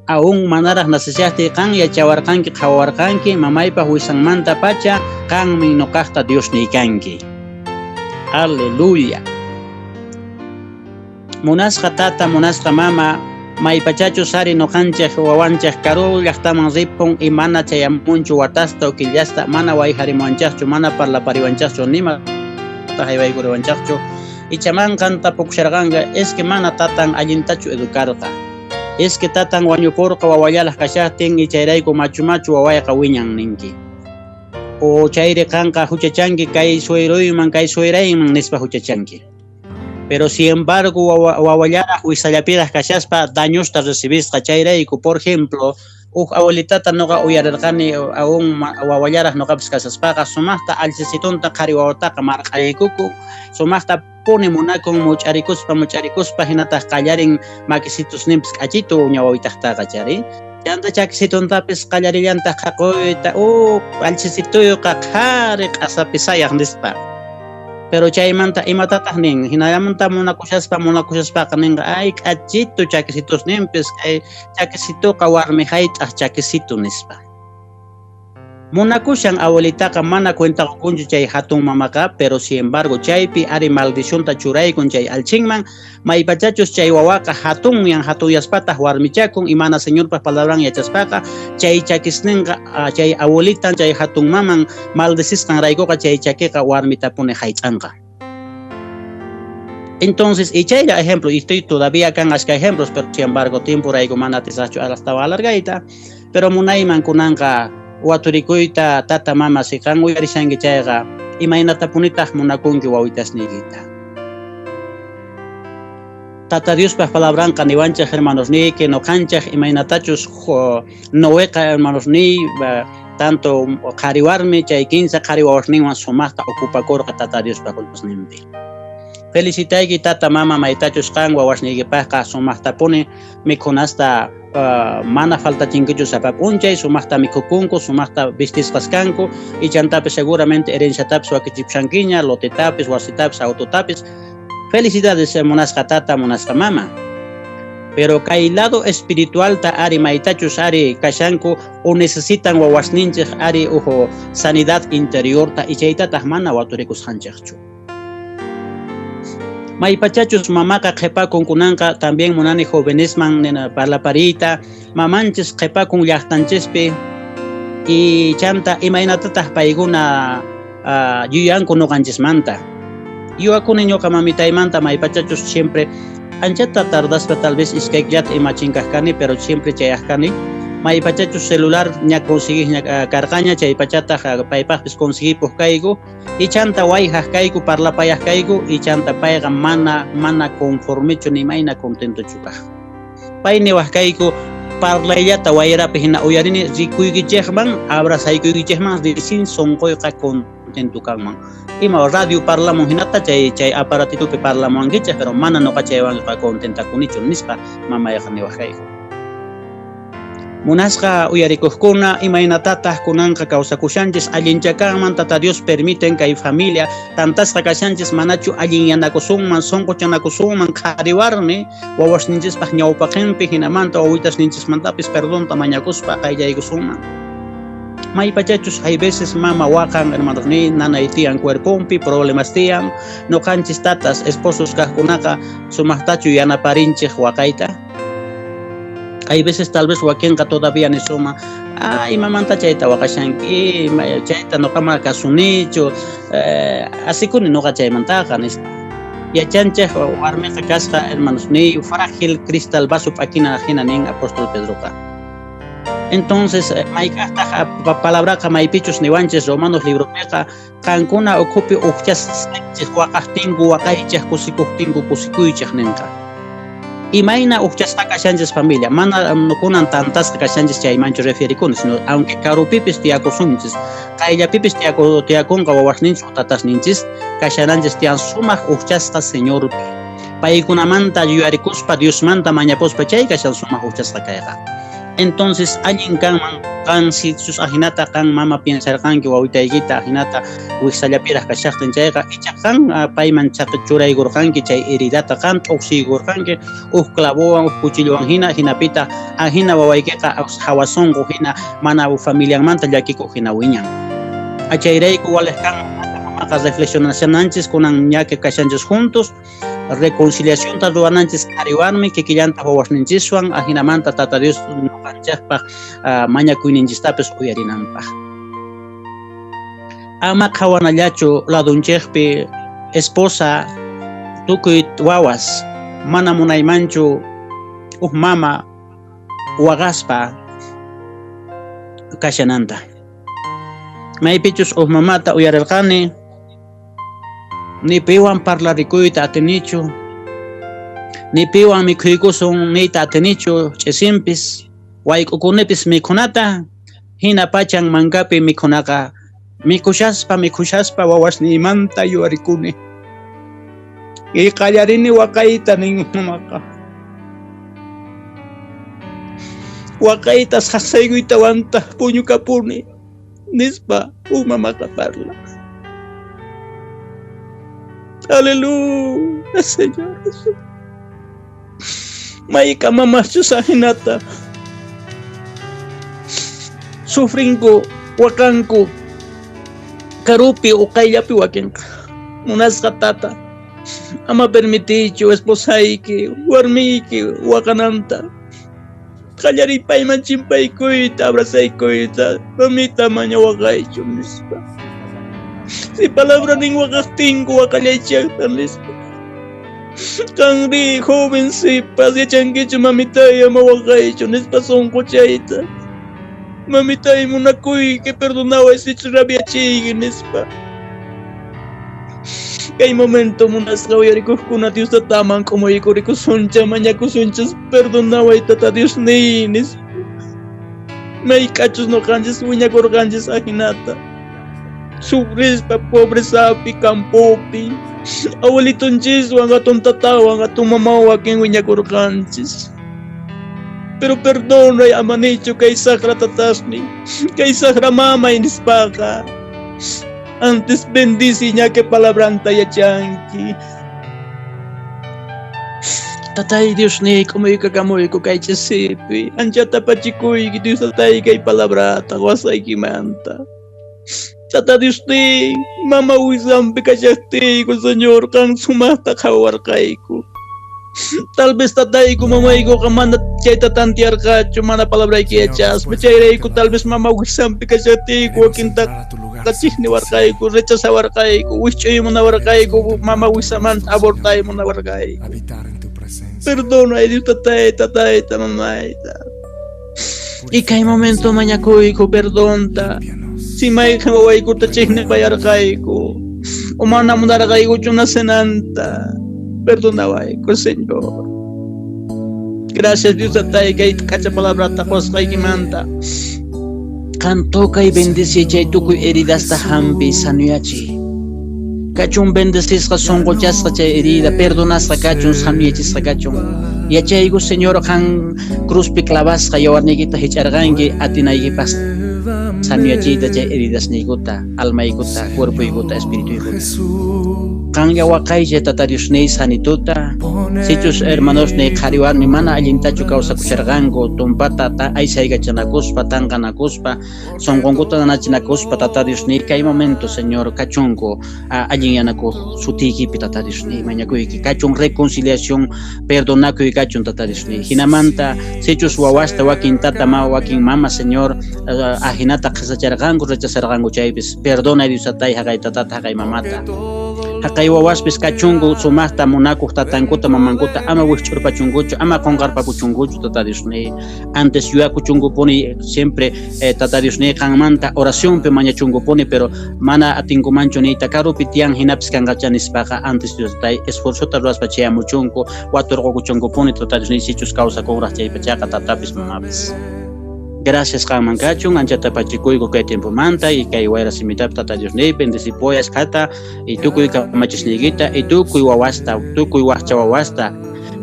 aún manaraq naceshaqtiy qan yachawarqanki qhawawarqanki mamaypaq wisanmanta pacha qanmin ñuqaqta Diosniy kanki. Aleluya. Munasqa tata, munasqa mama, maypachachus ari ñuqanchik wawanchik karu llaqtaman ripun y mana chayamunchu watasta o killasta, mana wayharimuwanchikchu, mana parlapariwanchikchu, nima haywaykuriwanchikchu. Ichaman qanta pukusharqanqa, es que mana tatan allintachu educarqa. Es que tatan wañupurqa wawallalaq kashaqtin y chayrayku machu machu wawayqa wiñan ninki. O chayri qanqa huchachanki kay sueyruyman, kay sueyrayman nispa huchachanki. Pero sin embargo wawallaraq wisallapiraq kashaspa dañosta recibisqa chayrayku. Por ejemplo, uj abuelitata noqa uyarirqani aún wawallaraq noqapis kashaspaqa sumaqta allchisitunta qhari wawataqa marq'ariykuku, sumaqta puni munakun much'arikuspa much'arikuspa hinataq qallarin makisitusninpis k'achitu ñawawitaqtaqa chari. Chanta chakisituntapis qallarillantaq qhaquyta, allchisituyqa qhari q'asapisayaq nispa. Pero chaymanta imatataq nin, hinallamanta munakushaspa munakushaspaqa ninqa, ay k'achitu chakisitusninpis, kay chakisituqa warmi hayt'aq chakisitu nispa. Munakushan abuelitaqa mana cuenta qukunchu chay hatun mamaqa, pero sin embargo chaypi ari maldicionta churaykun chay alchinman, maypachachus chay wawaqa hatunyan hatuyaspataq warmichakun y mana Señorpa palabran yachaspaqa chay chakisninqa chay abuelitan chay hatun maman maldecisqan raykuqa chay chakiqa warmitapuni haych'anqa. Entonces, y chaylla ejemplo, y estoy todavía kan ashka ejemplos, pero sin embargo tiempo rayku mana atisaqchu astawan alargayta, pero munayman kunanqa waturikuyta tata mama si qan uyarishanki chayqa imaynatapunitaq munakunki wawitasniykita. Tata Diospaq palabranqa niwanchik hermanosniyki nuqanchik imaynatachus Noeqa hermanosniy tanto qhari warmi chay 15 qhari wawasninwan sumaqta ocupakurqa Tata Diospaq cosasninpi. Felicitayki tata mama maytachus qan wawasniykipaqqa sumaqtapuni mikhunasta mana faltachinkichu sapa p'unchay, sumaqta mikhukunku, sumaqta vistisqas kanku, y chantapis seguramente herenciatapis wakichipushankiña, lotetapis, wasitapis, autotapis. Felicidades munasqa tata, munasqa mama. Pero kay lado espiritualta ari maytachus ari kashanku o necesitan wawasninchik ari ujo sanidad interiorta y chaytataq mana waturikusqanchikchu. Maypachachus mamaqa qhipakun kunanqa también munani jovenesman nina parlapariyta, mamanchis qhipakun llaqtanchispi y chanta imaynatataq paykuna yuyanku nuqanchismanta. Yuwakuni ñuqa mamitaymanta maypachachus siempre anchata tardaspa tal vez iskay killata ima chinkaq kani, pero siempre chayaq kani. Maypachachus celular ña conseguiqña karqaña, chaypachataq paypaqpis conseguipuq kayku. Y chanta wayhaq kayku, parlapayaq kayku, y chanta payqa mana conformechu ni mayna contentochu kaq. Pay niwaq kayku parlayllata wayrapi hina uyarini rikuykichikman, abrazaykuykichikman, recién sunquyqa contento kanman. Ima radio parlamun hinata chay aparatitupi parlamuwankichik, pero mana nuqa chaywanqa contentakunichu nispa mamayqa niwaq kayku. Munasqa uyarikuqkuna imaynatataq kunanqa kawsakushanchis allinchakanman Tata Dios permiten kay familia tantasqa kashanchis manachu allinyanakusunman sunquchanakusunman qhari warmi wawasninchispaq ñawpaqinpi hinamanta wawitasninchismantapis perdonta mañakuspa qayllaykusunman. Maypachachus hay veces mama waqan hermanos ni nanay tiyan cuerponpi problemas tiyan nuqanchis tatas esposos kaqkunaqa sumaqtachu yanaparinchik waqayta. Hay veces tal vez wakinqa todavía nisuma, imamanta chayta waqashanki, chayta nuqama kasunichu, asikuni nuqa chaymantaqa nispa. Yachanchik warmiqa kasqa hermanos ni frágil cristal vaso p'akina hina nin apóstol Pedroqa. Entonces mayk'aqtaq palabraqa maypichus niwanchis Romanos libropiqa qankuna ukhupi uqchasqanchik waqaqtinku waqaychik kusikuqtinku kusikuychik ninqa. Imayna uqchasqa kashanchis familia, mana kunan tantasqa kashanchis chaymanchu referikuni, sino aunque karupipis tiyakusunchis, qayllapipis tiyakunqa wawasninchis tatasninchis, kashananchis tiyan sumaq uqchasqa Señorpi. Paykunamanta yuyarikuspa Diosmanta mañapuspa chay kashan sumaq uqchasqa kayqa. Entonces allin kanman qan sichus ajinata qan mama piensarqanki wawitaykita ajinata wijsallapiraq kashaqtin chayqa icha qan payman churaykurqanki chay heridata qan t'uqsiykurqanki uj clavowan uj cuchillowan hina hinapita ajina wawaykiqa hawa sunqu hina mana familianmanta llakikuq hina wiñan. Achayrayku waliq kanman mamaqa reflexionashananchis kunan ña que kashanchis juntos reconciliacionta ruwananchis qhariwarmi kikillanta wawasninchiswan ajinamanta Tata Dios nuqanchikpaq mañakuyninchistapis uyarinanpaq. Ama qhawanallachu ladunchikpi esposa tukuy wawas mana munaymanchu uj mama waqaspa kashananta. Maypichus uj mamata uyarirqani ni piwan parlarikuyta atinichu, ni piwan mikhuykusun niyta atinichu ch'isinpis wayk'ukunipis mikhunata hina pachan mankapi mikhunaqa mikhushaspa mikhushaspa wawasniymanta yuwarikuni. Y qallarini waqayta nin mamaqa. Waqayta saqsaykuytawantaq puñukapuni nispa uj mamaqa parla. Aleluya, Señor Jesús. Mayka mamaschus ajinata sufrinku Waqanku karupi o qayllapi wakinqa. Munasqa tata, ama permitiychu esposayki, warmiyki waqananta. Qallariy payman chimpaykuyta, abrazaykuyta, mamita amaña waqaychu nispa. Si palabra nin waqaqtinku waqallaychaqta nispa. Qanri joven sipas yachankichu mamitay ama waqaychu nispa sunquchayta. Mamitay munakuyki, perdonaway sichus rabiachiyki nispa. Kay momento munasqa uyarikuqkuna Dios tataman k'umuykurikusuncha, mañakusunchis, perdonaway tata Dios niy nispa. Mayk'achus noqanchis wiñakurqanchis ajinata. Sufrispa pobrezapi, campopi, abuelitonchiswan, hatun tatawan, hatun mamawan wakin wiñakurqanchis. Pero perdonay ama nichu kay saqra tatasni, kay saqra mamay nispaqa. Antes bendici ña que palabranta yachanki. Tatay Dios ni k'umuykakakamuyku kay ch'isipi, anchata pachikuyki Dios tatay kay palabrata wasaykimanta. Tata Dios ni mama wisampi kashaqtiyku Señor qan sumaqta qhawarqayku. Tal vez tatayku mamaykuqa mana chayta tantearqachu, mana palabrayki yachaspa, chayrayku tal vez mama wisampi kashaqtiyku wakinta chiqniwarqayku, rechazawarqayku, wisch'uy munawarqayku, mama wisamanta abortay munawarqayku. Perdona, Dios tatayta, tayta, mamayta. Y kay momento mañakuyku perdonta. Si mayqin wawaykuta chiqnipayarqayku, o mana munarqaykuchu nacenanta, perdonawayku, Señor. Gracias Dios tatay kay k'acha palabrata qusqaykimanta. Qan tocay bendice chay tukuy heridasta hampi sanuyachi. Kachun bendecisqa sunquchasqa chay herida, perdonasqa kachun, sanuyachisqa kachun. Yachayku Señor qan cruzpi clavasqa yawarniykita hich'arqanki atinaykipaq sanuyachiyta chay heridasniykuta, almaykuta, cuerpoykuta, espirituykuta. Qanlla waqaychay Tata Diosniy sanituta, sichus hermanosniy qhari warmi mana allintachu kawsakusharqanku, tumpata aysaykachanakuspa, tanqanakuspa, sunqunkuta nanachinakuspa, Tata Diosniy kay momento Señor kachunku allinyanakuq sutiykipi Tata Diosniy mañakuyki, kachun reconciliación, perdonakuy kachun Tata Diosniy. Hinamanta sichus wawasta wakin tata ma wakin mama Señor ajinata qhesacharqanku, rechazarqanku chaypis, perdona Dios tatay haqay tatata haqay mamata. Haqay wawaspis kachunku sumaqta munakuq tatankuta mamankuta, ama wikch'urpachunkuchu, ama qunqarpakuchunkuchu Tata Diosniy. Antes yuyakuchunkupuni siempre Tata Diosniy qanmanta oracionpi mañachunkupuni, pero mana atinkumanchu niyta karupi tiyan hinapis kanqacha nispaqa, antes Dios tatay esfuerzota ruwaspa chayamuchunku, waturqukuchunkupuni Tata Diosniy sichus kawsakunraq chaypachaqa tatapis mamapis. Gracias qanman kachun, anchata pachikuyku kay tiempomanta y kay wayra simitapi Tata Diosniy bendecipuayas qhata y tukuy kamachisniykita y tukuy wawasta, tukuy waqcha wawasta,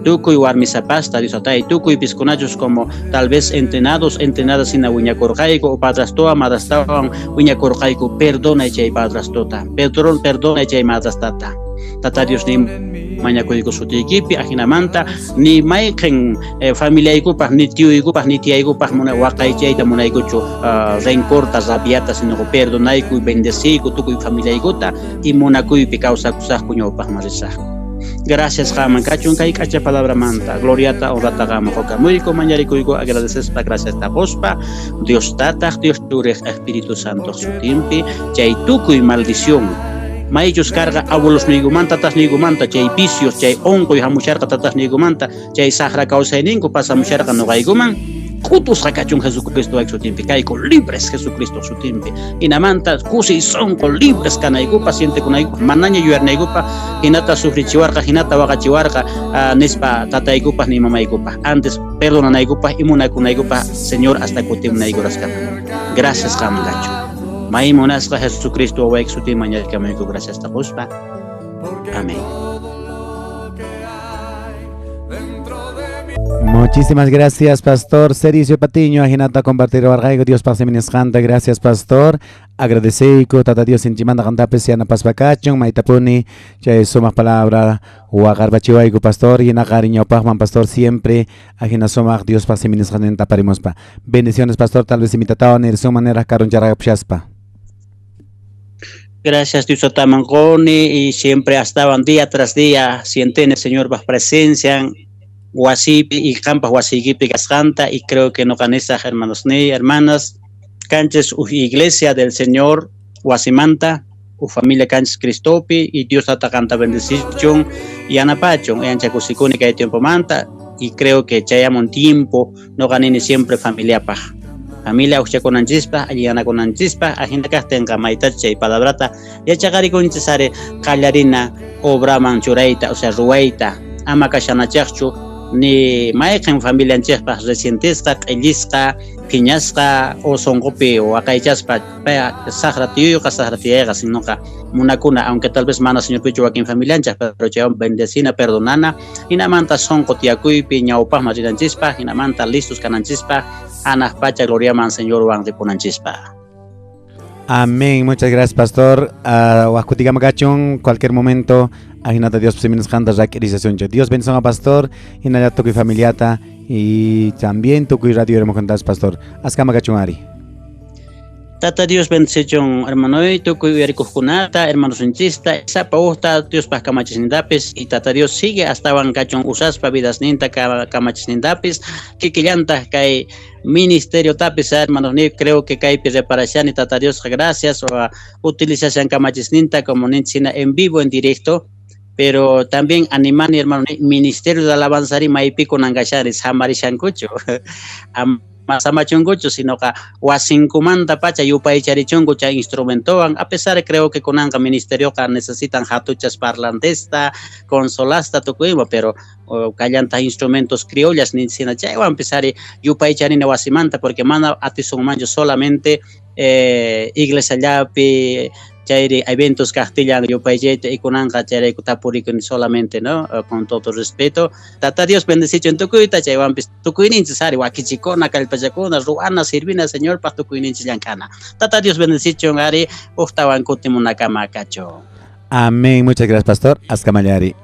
tukuy warmisapasta, Dios tatay, tukuy piskunachus como tal vez entrenados, entrenadas hina wiñakurqayku o padrastowan, madrastawan wiñakurqayku, perdonay chay padrastota, perdonay chay madrastata. Tata Dios ni mañakuyku sutiykipi, ajinamanta ni mayqin familiaykupaq, ni tiyuykupaq, ni tiyaykupaq muna waqaychayta munaykuchu rencorta, rabiata, sino perdonayku, bendeciyku tukuy familiaykuta y munakuypi kawsakusaqku ñawpaqman risaqku. Gracias qanman kachun kay k'acha palabramanta, gloriata, honrata qanman qukamuyku, mañarikuyku, agradecespa, gracias taquspa, Dios tataq, Dios churiq, Espíritu Santo sutinpi, chay tukuy maldición maychus karqa abuelosniygumanta, tatasniygumanta, chay vicios, chay unquy hamusharqa tatasniygumanta, chay saqra kawsayninku pasamusharqa noqaykuman, k'utusqa kachun Jesucristo sutinpi, kayku libres Jesucristo sutinpi, hinamanta kusiy sunqu libres kanaykupaq, sientekunaykupaq, manaña yuyarinaykupaq, hinata sufrichiwarqa, hinata waqachiwarqa, nispa tataykupaq ni mamaykupaq, antes perdonanaykupaq y munakunaykupaq, Señor, hasta kutimunaykurasqa. Gracias qanman kachun. May munasqa Jesucristo wawayki sutin mañarikamayku gracias taquspa. Amén. Muchísimas gracias, Pastor Sericio Patiño. Ajinata compartir warqayku Dios pasiminisqanta. Gracias, Pastor. Agradeceyku Tata Dios sinchimanta qantapis yanapaspakachun maytapuni chay sumaq palabra waqarpachiwayku Pastor hinaqari ñawpaqman Pastor siempre ajina sumaq Dios pasiminisqanta aparimuspa. Bendiciones, Pastor. Tal vez imitatawan nirsun manera karuncharqapshaspa. Gracias Dios Tamanconi y siempre hasta día tras día sienten el Señor bajo presencia wasipi y qampa wasiykipi kasqanta y creo que no kanisaq hermanos ni hermanas kanchis uj iglesia del Señor wasimanta u familia kanchis Cristopi y Dios tata qanta bendicichun yanapachun ancha kusikuni kay tiempomanta y creo que chayamun tiempo no ganini siempre familiapaj familia uqchakunanchispa alliyanakunanchispa ajina kaqtinqa maytachu chay palabrata yachaqarikunchis ari qallarina obraman churayta o sea ruwayta ama kashanachaqchu ni mayqin familianchikpaq resientisqa q'illisqa phiñasqa o sunqupi waqaychaspa payqa saqra tiyuyqa saqra tiyayqa sinoqa munakuna aunque tal vez mana señorpichu wakin familianchik pero chaywan bendecina perdonana hinamanta sunqu tiyakuypi ñawpaqman rinanchispa hinamanta listos kananchispa hanaq pacha gloriaman Señorwan ripunanchispa. Amén. Muchas gracias, Pastor. Wajkutikama cualquier momento. Ajinata Dios psiminasqanta rak'irización. Dios bendiga Pastor. Hinalla tukuy familiata y también tukuy radio hermojantas Pastor. Askama kachun ari. Tata Dios bendicichun hermanoy tukuy uyarikuqkunata hermanosunchista sapa uqta Diospaq kamachisnintapis y Tata Dios sigue astawan kachun usaspa vidasninta kamachisnintapis kikillantaq kay ministerio tapis hermanos ni creo que kaypi reparashani Tata Dios gracias o utilizashan kamachisninta como ninchina en vivo en directo pero también animani hermano ministerio de alabanza ari maypi kunankashari samarishankuchu samachunkuchu sinoqa wasinkumanta pacha yupaycharichunku chay instrumentowan a pesar creo que kunanqa ministerioqa necesitan hatuchas parlantesta consolasta tukuyma pero kallanta instrumentos criollas sina chaywanpis ari yupaycharina wasimanta porque mana atisunmanchu solamente iglesiallapi chayri eventos kaqtillan yupaychayta y kunanqa chayrayku tapurikuni solamente no con todo respeto Tata Dios bendecichun tukuyta chaywanpis tukuyninchis ari wakichikuna kallpachakuna ruwana sirvina Señorpaq tukuyninchis llank'ana Tata Dios bendecichun ari uqtawan kutimunakama kachun. Amén. Muchas gracias, Pastor. Askamayari.